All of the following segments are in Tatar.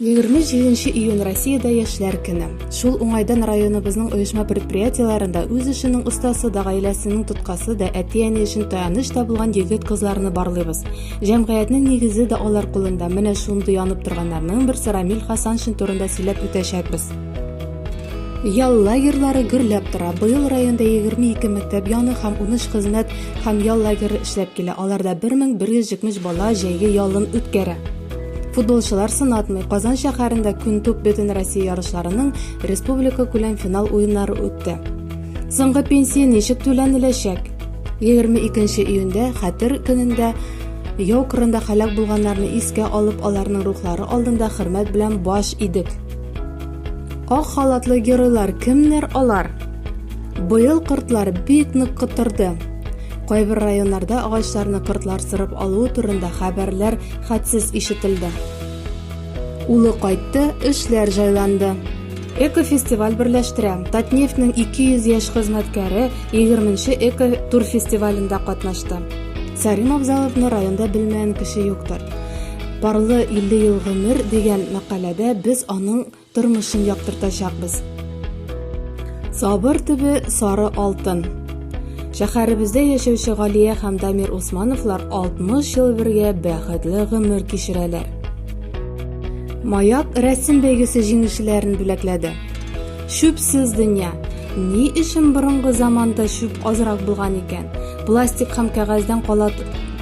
27 июнь Россиядә яшьләр көне. Шул уңайдан районыбызның оешма-предприятиеләрендә үз эшенең остасы да, гаиләсенең тоткасы да, әти-әни өчен таяныч та булган егет-кызларны барлыйбыз. Җәмгыятьнең нигезе дә алар кулында. Менә шундый янып торганнарның берсе Рамил Хасаншин турында сөйләп үтәчәкбез. Ял лагерьлары гөрләп тора. Быел районда 22 мәктәп яны һәм 13 хезмәт һәм ял лагеры эшләп килә. Аларда 1170 бала җәйге ялын үткәрә. Футболчылар сынатмый. Казан шәһәрендә Көнтуп Бөтенроссия ярышларының республика күләм финал уеннары үтте. Соңгы пенсия ничек түләнеләчәк? 22 июньдә Хәтер көнендә яу кырында һәлак булганнарны искә алып, аларның рухлары алдында хөрмәт белән баш идек. Ак халатлы геройлар кемнәр алар? Быел кортлар бик нык котырды. Кайбер районнарда агачларны кортлар сырып алуы турында хәбәрләр хәтсез ишетелде. Улы кайтты, эшләр җайланды. Эко-фестиваль берләштерә. Татнефтьнең 200 яшь хезмәткәре 20 нче эко-тур фестивалендә катнашты. Сарим Абзаловны районда белмәгән кеше юктыр. Парлы 50 ел гомер дигән мәкаләдә без аның тормышын яктыртачакбыз. Сабыр төбе сары алтын. Шәһәребездә яшәүче Галия һәм Дамир Усмановлар 60 ел бергә бәхетле гомер кичерәләр. Маяк рәсем бәйгесе җиңүчеләрен бүләкләде. Чүпсез дөнья. Ни өчен борынгы заманда чүп азрак булган икән? Пластик һәм кәгазьдән кала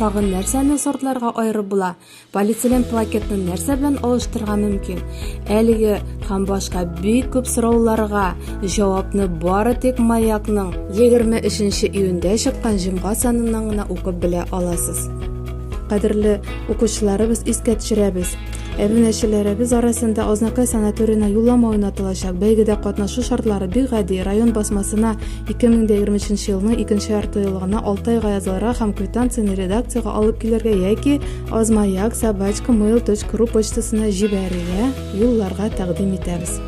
тагын нәрсәне сортларга аерып була? Полиэтилен плакетны нәрсә белән алыштырырга мөмкин? Әлеге һәм башка бик күп сорауларга җавапны бары тик Маякның 23 июньдә чыккан җомга саныннан гына укып белә аласыз. Кадерле укучыларыбыз, искә төшерәбез. Әбүнәчеләребез арасында Азнакай санаториена юллама уйнатылачак. Бәйгедә катнашу шартлары бик гади, район басмасына 2023 елның икенче яртыеллыгына 6 айга язылырга һәм квитанцияне редакциягә алып килергә яки azmayak@mail.ru почтасына җибәрергә, юлларга тәкъдим итәбез.